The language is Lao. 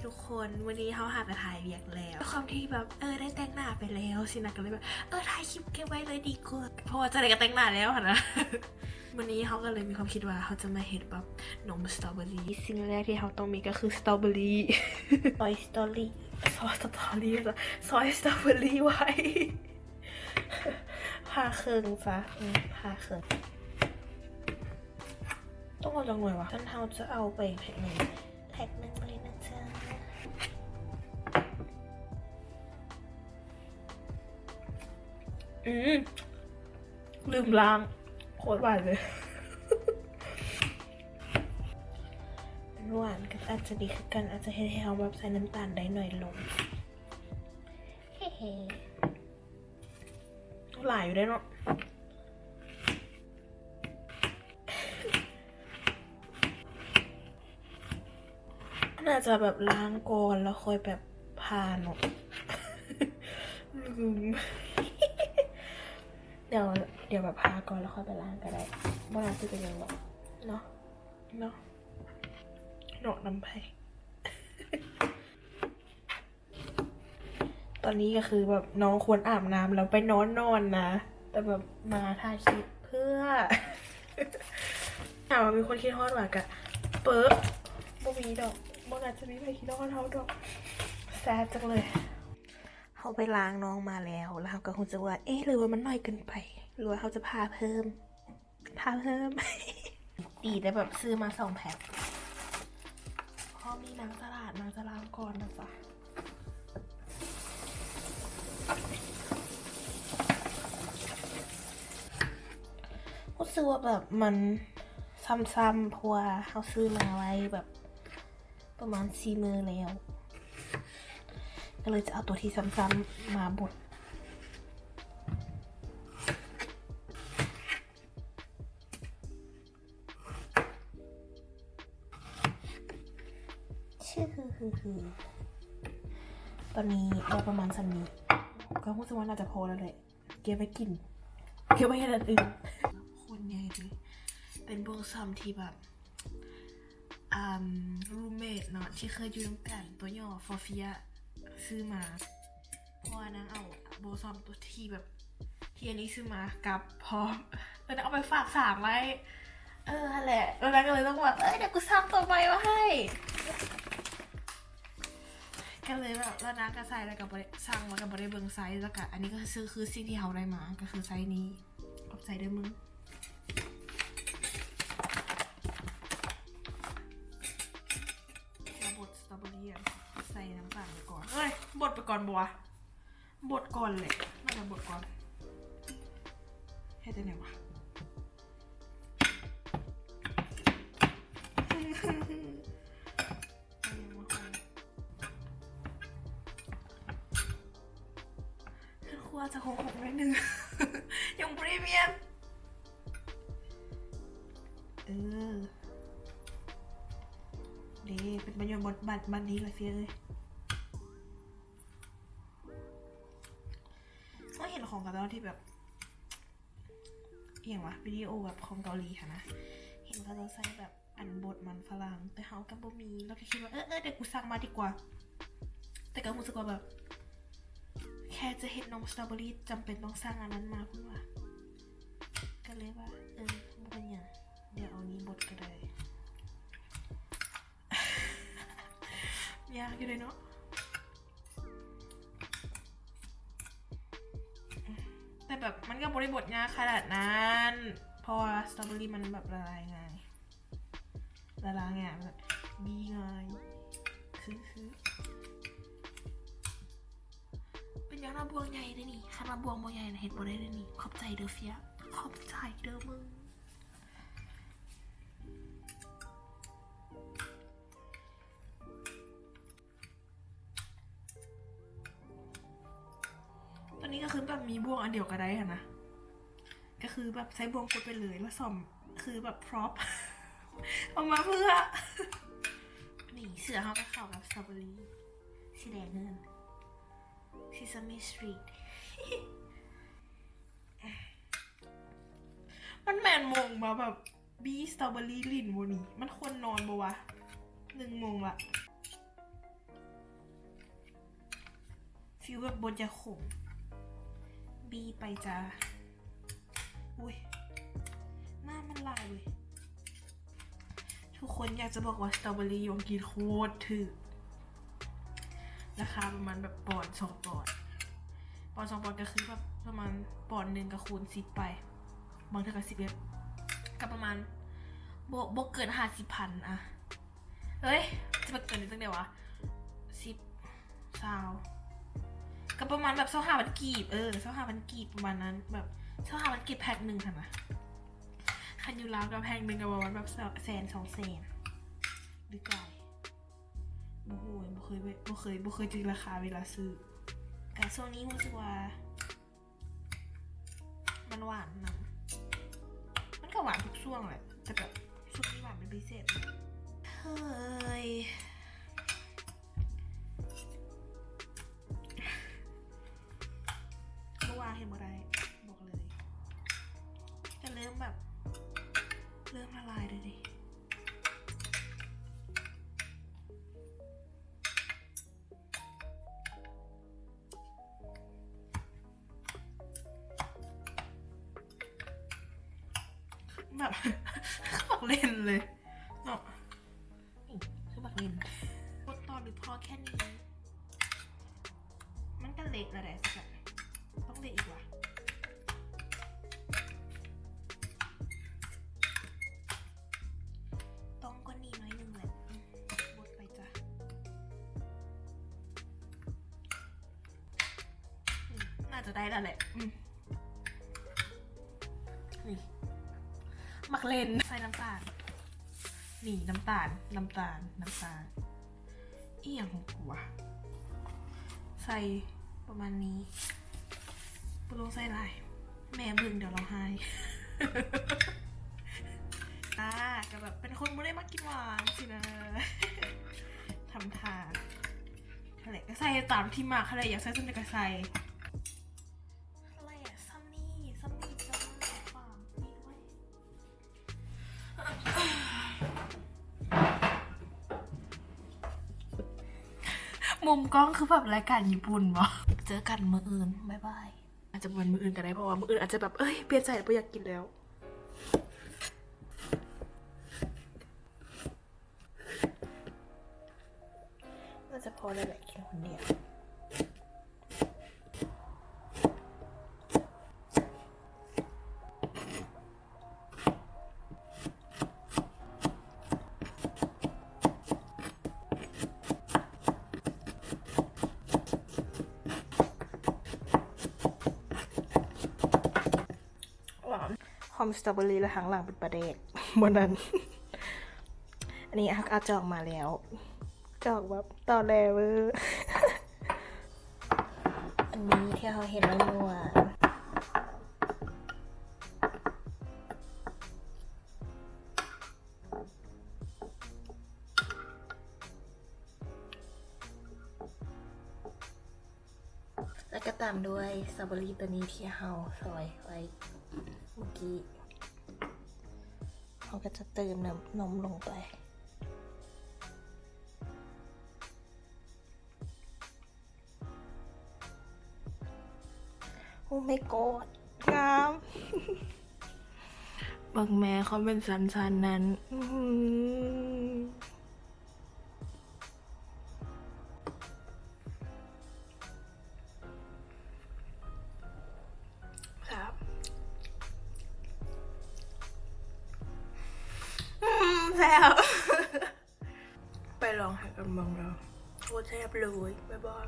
ທຸກຄົນ ມື້ນີ້ເຮົາຫາກະຖ່າຍວຽກແລ້ວ ດ້ວຍຄວາມທີ່ແບບ ເອີ ໄດ້ແຕ່ງໜ້າໄປແລ້ວຊີ້ນະ ກະເລີຍແບບ ເອີ ຖ່າຍຄລິບເກັບໄວ້ເລີຍດີກວ່າ ເພາະວ່າຈັ່ງໃດກະແຕ່ງໜ້າແລ້ວຫັ້ນນະ. ມື້ນີ້ເຮົາກະເລີຍມີຄວາມຄິດວ່າເຮົາຈະມາເຮັດແບບນົມສະຕໍເບີຣີ ສິ່ງແລກທີ່ເຮົາຕ້ອງມີກະຄືສະຕໍເບີຣີ ຊອຍສະຕໍຣີ ຊອຍສະຕໍຣີ ຊອຍສະຕໍເບີຣີໄວ້ ຜ່າເຄິ່ງຊະ ອືມ ຜ່າເຄິ່ງ ຕ້ອງເອົາຈັກໜ່ວຍຫວາ? ຊັ້ນເຮົາຈະເອົາໄປແພັກໜຶ່ງ ແພັກໜຶ່ງເລີຍນະຈ໊ະ. ອືມ ລືມລ້າງ ໂຄດຫວານເລີຍ ຫວານກະອາດຈະດີຄືກັນ ອາດຈະເຮັດໃຫ້ເຮົາແບບໃສ່ນ້ຳຕານໄດ້ໜ້ອຍລົງ ເຮໆ. ຫຼາຍຢູ່ເດ້ເນາະ ໜ້າຈະແບບລ້າງກ່ອນແລ້ວຄ່ອຍແບບຜ່າເນາະ ລືມ ດຽວ ດຽວແບບຜ່າກ່ອນແລ້ວຄ່ອຍໄປລ້າງກະໄດ້ ບໍ່ໜ້າຊິເປັນຫຍັງດອກເນາະ ເນາະ ເນາະນຳໃຜ. ຕອນນີ້ກະຄືແບບນ້ອງຄວນອາບນ້ຳແລ້ວໄປນອນນອນນະ ແຕ່ແບບມາຖ່າຍຄລິບເພື່ອ ຖາມວ່າມີຄົນຄິດຮອດຫວາ? ກະເປິ ບໍ່ມີດອກ ບໍ່ໜ້າຈະມີໃຜຄິດຮອດເຮົາດອກ ແຊດຈັງເລີຍ. ເຮົາໄປລ້າງນ້ອງມາແລ້ວ ແລ້ວເຮົາກະຮູ້ສຶກວ່າ ເອະ ຫຼືວ່າມັນໜ້ອຍເກີນໄປ ຫຼືວ່າເຮົາຈະຜ່າເພີ່ມ? ພາເພີ່ມ ດີແຕ່ແບບຊື້ມາສອງແພັກ ເພາະມີນາງຕະຫຼາດ ນາງຈະລ້າງກ່ອນນະຈ໊ະ. ຮູ້ສຶກວ່າແບບມັນຊ້ຳໆ ເພາະວ່າເຮົາຊື້ມາໄວ້ແບບປະມານສີ່ມື້ແລ້ວ ກະເລີຍຈະເອົາໂຕທີ່ຊ້ຳໆມາບົດ. ຊຶ ຕອນນີ້ໄດ້ປະມານສ່ຳນີ້ ກະຮູ້ສຶກວ່າໜ້າຈະພໍແລ້ວແຫຼະ ເກັບໄວ້ກິນ ເກັບໄວ້ເຮັດອັນອື່ນ. ໂຄດໃຫຍ່ເລີຍ ເປັນໂບຊອມທີ່ແບບ ອາ ຣູມເມດເນາະ ທີ່ເຄີຍຢູ່ນຳກັນ ຕົວຫຍໍ້ ຟໍເຟຍ ຊື້ມາ ເພາະວ່ານາງເອົາໂບຊອມໂຕທີ່ແບບ ທີ່ອັນນີ້ຊື້ມາກັບພ້ອມ ແລ້ວນາງເອົາໄປຝາກສາງໄວ້ ເອີ ຫັ້ນແຫຼະ ແລ້ວນາງກະເລີຍຕ້ອງແບບ ເອີ ດຽວກູສັ່ງໂຕໃໝ່ມາໃຫ້ ກະເລີຍແບບ ແລ້ວນາງກະໃສ່ ແລ້ວກະບໍ່ໄດ້ ສັ່ງ ແລ້ວກະບໍ່ໄດ້ເບິ່ງໄຊ ແລ້ວກະ ອັນນີ້ກະຄື ຄືສິ່ງທີ່ເຮົາໄດ້ມາ ກະຄືໄຊນີ້ ຂອບໃຈເດີມຶງ. ມາບົດສະຕໍເບີຣີ ໃສ່ນ້ຳຕານໄປກ່ອນ ເອີຍ ບົດໄປກ່ອນບໍ່ວະ? ບົດກ່ອນແຫຼະ ໜ້າຈະບົດກ່ອນ ເຮັດຈັ່ງໃດວະ? ເອົາຫຍັງມາຫອມ? ເຮືອນຄົວຈະຫົກໆ ໜ້ອຍໜຶ່ງ ຍັງບໍ່ໄດ້ມ້ຽນ. ເອີ ເດ້ ເປັນປະໂຫຍດບັດ ບັດ ບັດນີ້ລະເຟຍເອີຍ. ເຮົາເຫັນຂອງເຂົາເຈົ້າທີ່ແບບ ອີ່ຫຍັງວະ ວິດີໂອແບບຂອງເກົາຫຼີຫັ້ນນະ ເຫັນເຂົາເຈົ້າໃສ່ແບບອັນບົດມັນຝຣັ່ງ ແຕ່ເຮົາກະບໍ່ມີ ເຮົາກະຄິດວ່າ ເອີ ເອີ ດຽວກູສັ່ງມາດີກວ່າ ແຕ່ກະຮູ້ສຶກວ່າແບບ ແຄ່ຈະເຮັດນົມສະຕໍເບີຣີ ຈຳເປັນຕ້ອງສັ່ງອັນນັ້ນມາພຸ້ນວ່າ ກະເລີຍວ່າ ເອີ ບໍ່ເປັນຫຍັງ ດຽວເອົານີ້ບົດກະໄດ້ ຍາກຢູ່ເດເນາະ. ແຕ່ແບບມັນກະບໍ່ໄດ້ບົດຍາກຂະໜາດນັ້ນ ເພາະວ່າສະຕໍເບີຣີມັນແບບລະລາຍງ່າຍ ລະລາຍງ່າຍ ແບບບີງ່າຍ ຄື ຄື ເປັນຫຍັງນະ ບ່ວງໃຫຍ່ເດນີ້ ຄັນວ່າບ່ວງບໍ່ໃຫຍ່ນະ ເຮັດບໍ່ໄດ້ເດນີ້. ຂອບໃຈເດີເຟຍ ຂອບໃຈເດີມຶງ. ຕອນນີ້ກະຄືແບບມີບ່ວງອັນດຽວກະໄດ້ຫັ້ນນະ ກະຄືແບບໃຊ້ບ່ວງກົດໄປເລີຍ ແລ້ວສອມຄືແບບພຣັອບ ເອົາມາເພື່ອ ນີ້ ເສື້ອເຮົາກະເຂົ້າກັບສະຕໍເບີຣີ ສີແດງຄືກັນ ເຊຊາມີສະຕຣີດ. ມັນແມ່ນໂມງບໍ່ ແບບ ບີສະຕໍເບີຣີຫຼິ້ນບໍ່ນີ້ ມັນຄວນນອນບໍ່ວະ ໜຶ່ງໂມງລະ. ฟีลแบบบดยาขม บีไปจ้า อุ้ย น้ำมันหลายเว้ย ทุกคนอยากจะบอกว่าสตรอเบอรี่อยู่อังกฤษโคตรถูก ราคาประมาณแบบปอนด์สองปอนด์ ปอนด์สองปอนด์ก็คือแบบประมาณปอนด์หนึ่งก็คูณสิบไป บางเทื่อก็สิบเอ็ด ก็ประมาณบ่ บ่เกินห้าสิบพันอะ เอ้ย จะไปเกินได้จั่งใด๋วะ สิบ ซาว ก็ประมาณแบบซาวห้าพันกีบ เออ ซาวห้าพันกีบประมาณนั้น แบบซาวห้าพันกีบแพ็คหนึ่งหั้นนะ คันอยู่ลาวก็แพ็คหนึ่งก็ประมาณแบบแสนสองแสน หรือไกล บ่ฮู้ บ่เคย บ่เคย บ่เคยจื่อราคาเวลาซื้อ ก็ช่วงนี้รู้สึกว่า มันหวานนำ มันก็หวานทุกช่วงแหละ แต่แบบช่วงนี้หวานเป็นพิเศษ เฮ้ย บ่ว่าเฮ็ดบ่ได้ บอกเลย จะเริ่มแบบ เริ่มละลายเลยดิ แบบ คือบักเล่นเลยเนาะ นี่ คือบักเล่น บทต่อหรือพอแค่นี้ มันก็เละแล้วแหละ แต่แบบ ต้องเละอีกว่ะ ต้องกว่านี้หน่อยหนึ่งแหละ อืม บดไปจ้ะ อืม น่าจะได้แล้วแหละ อืม นี่ บักเล่น ใส่น้ำตาล นี่ น้ำตาล น้ำตาล น้ำตาล อีหยังของกูวะ ใส่ประมาณนี้ บ่ต้องใส่หลาย แม่เบิ่งเดี๋ยวร้องไห้ อ่า ก็แบบเป็นคนบ่ได้มักกินหวานสินะ ทำทา นั่นแหละ ก็ใส่ตามที่มัก ใครอยากใส่ส่ำใด๋ก็ใส่ นั่นแหละ ส่ำนี้ ส่ำนี้จ้า ฝากปิดไว้ มุมกล้องคือแบบรายการญี่ปุ่นบ่ เจอกันมื้ออื่น บ๊ายบาย อาจจะวันมื้ออื่นก็ได้ เพราะว่ามื้ออื่นอาจจะแบบ เอ้ย เปลี่ยนใจแล้ว บ่อยากกินแล้ว น่าจะพอแล้วแหละ กินคนเดียว หอมสตรอเบอรี่ แล้วข้างหลังเป็นปลาแดก บ่นั้น อันนี้เอา เอาจอกมาแล้ว จอกแบบตอแหลเวอร์ อันนี้ที่เราเห็นว่าหวาน แล้วก็ตามด้วยสตรอเบอรี่ตัวนี้ที่เราซอยไว้เมื่อกี้ เราก็จะเติมน้ำนมลงไป โอ้ my god งาม เบิ่งแม่ คอมเมนต์สั้นๆ นั้น อื้อหือ ครับ อืม แซ่บ ไปลองให้กันเบิ่งเด้อ โคตรแซ่บเลย บ๊ายบาย